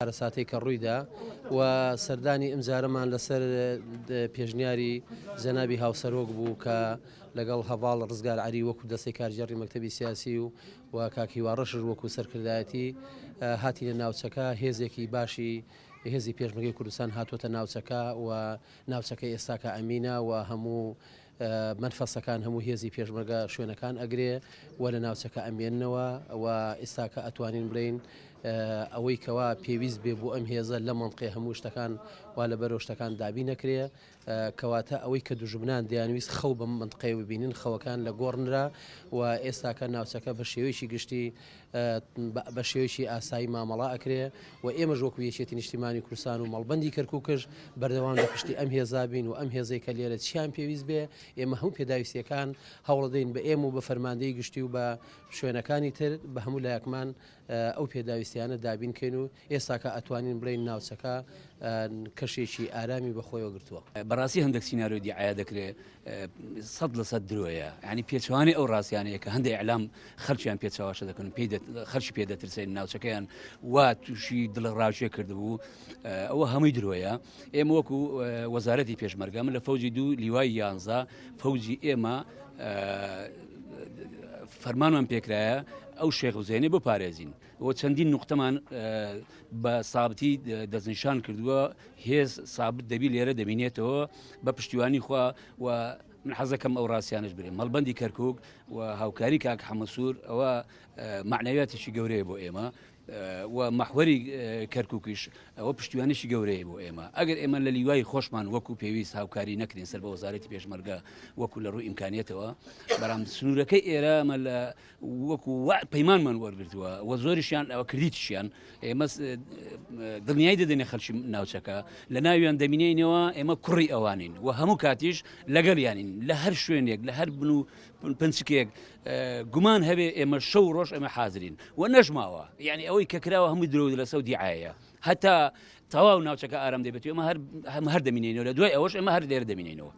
کارەساتەی کە ڕوویدا و سەردانی ئەمجارەمان لەسەر پێشنیاری جەنابی هاوسەرۆک بوو کە لەگەڵ هەڤاڵ ڕزگار عەلی وەکو دەستەی کارگێڕی مەکتەبی سیاسی و و کاک هیوا ڕەشش وەکو سەرکردایەتی هاتینە ناوچەکە. هێزێکی باشی هێزی پێشمەرگەی کوردستان هاتووەتە ناوچەکە و ناوچەکە ئێستاکە ئەمینە و هەموو مەنفەسەکان هەموو هێزی پێشمەرگە شوێنەکان ئەگرێ و لە ناوچەکە ئەمێننەوە و ئێستاکە ئەتوانین بڵێین ئەوەی کەوا پێویست بێ بۆ ئەم هێزە لە مەنتقێ هەموو شتەکان وا لە بەرەو شتەکان دابین نەکرێ. کەواتە ئەوەی کە دوژمنان دەیانویست خەو بەم مەنتقەیە ببینن خەوەکان لە گۆڕ نرا و ئێستاکە ناوچەکە بە شێوەیەکی گشتی بە شێوەیەکی ئاسایی مامەڵە ئەکرێ و ئێمەش وەکو یەکێتی نیشتیمانی کوردستان و مەڵبەندی کەرکوکش بەردەوام لە پشتی ئەم هێزا بین و ئەم هێزەی کە لێرە چیان پێویست بێ ئێمە هەموو پێداویستیەکان هەوڵەدەین بە ئێمە و بە فەرماندەی گشتی و بە شوێنەکانی تر بە هەموو لایەکمان ئەو پێداویستیانە دابین کەین و ئێستاکە ئەتوانین بڵێین ناوچەکە کەشێکی ئارامی بەخۆیەوە گرتووە. بەڕاستی هەندێک سیناریۆ دیعایە دەکرێ 100% درۆیە، یانی پێچەوانەی ئەو ڕاستیانەیە کە هەندێک ئیعلام خەلکیان پێ چەواشە دەکەن و پێی خەلکی پێ دەترسێن، ناوچەکەیان وا تووشی دڵەڕاوکێ کردبوو، ئەوە هەمووی درۆیە. ئێمە وەکو وەزارەتی پێشمەرگە، من لە فەوجی دوو لیوای یانزە فەوجی ئێمە فەرمانمان پێکرایە ئەو شێخ حوسێنی بپارێزین و چەندین نوقتەمان بە سابتی دەستنیشان کردووە، هێز سابت دەبی لێرە دەبینێتەوە بە پشتیوانی خوا. و من حەزەکەم ئەو ڕاستیانش برێ مەڵبندی کەرکک و هاوکاری کاک حەمەسوور ئەوە معنەویاتێکی گەورەیە بۆ ئێمە و مەحوەری کەرکوکیش ئەوە پشتیوانیی گەورەیە بۆ ئێمە. ئەگەر ئێمە لە لیوای خۆشمان وەکو پێویست هاوکاری نەکرین سەر بە وەزارەتی پێشمەرگە وەکو لە ڕووی ئیمکانیەتەوە، بەڵام سنوورەکەی ئێرە ئەمە لە وەکو پەیمانمان وەرگرتووە و زۆریشیان ئەوە کردیتیشیان، ئێمە دڵنیای دەدەینە خەڵکی ناوچەکە لە ناویان دەمینینەوە، ئێمە کوڕی ئەوانین و هەموو کاتیش لەگەڵیانین لە هەر شوێنێک لە هەر بن و پنچکێک گومان هەبێ ئێمە شەو ڕۆژ ئێمە حازرین و نەژماوە. یعنی ئەوەی کە کراوە هەمووی درۆ لەسە و دیعاەیە. هەتا تەواو ناوچەکە ئارام دەبێت ئێمە هەر هەم هەر دەمینینەوە، لە دوای ئەوەش ئێمە هەر لێرە دەمینینەوە.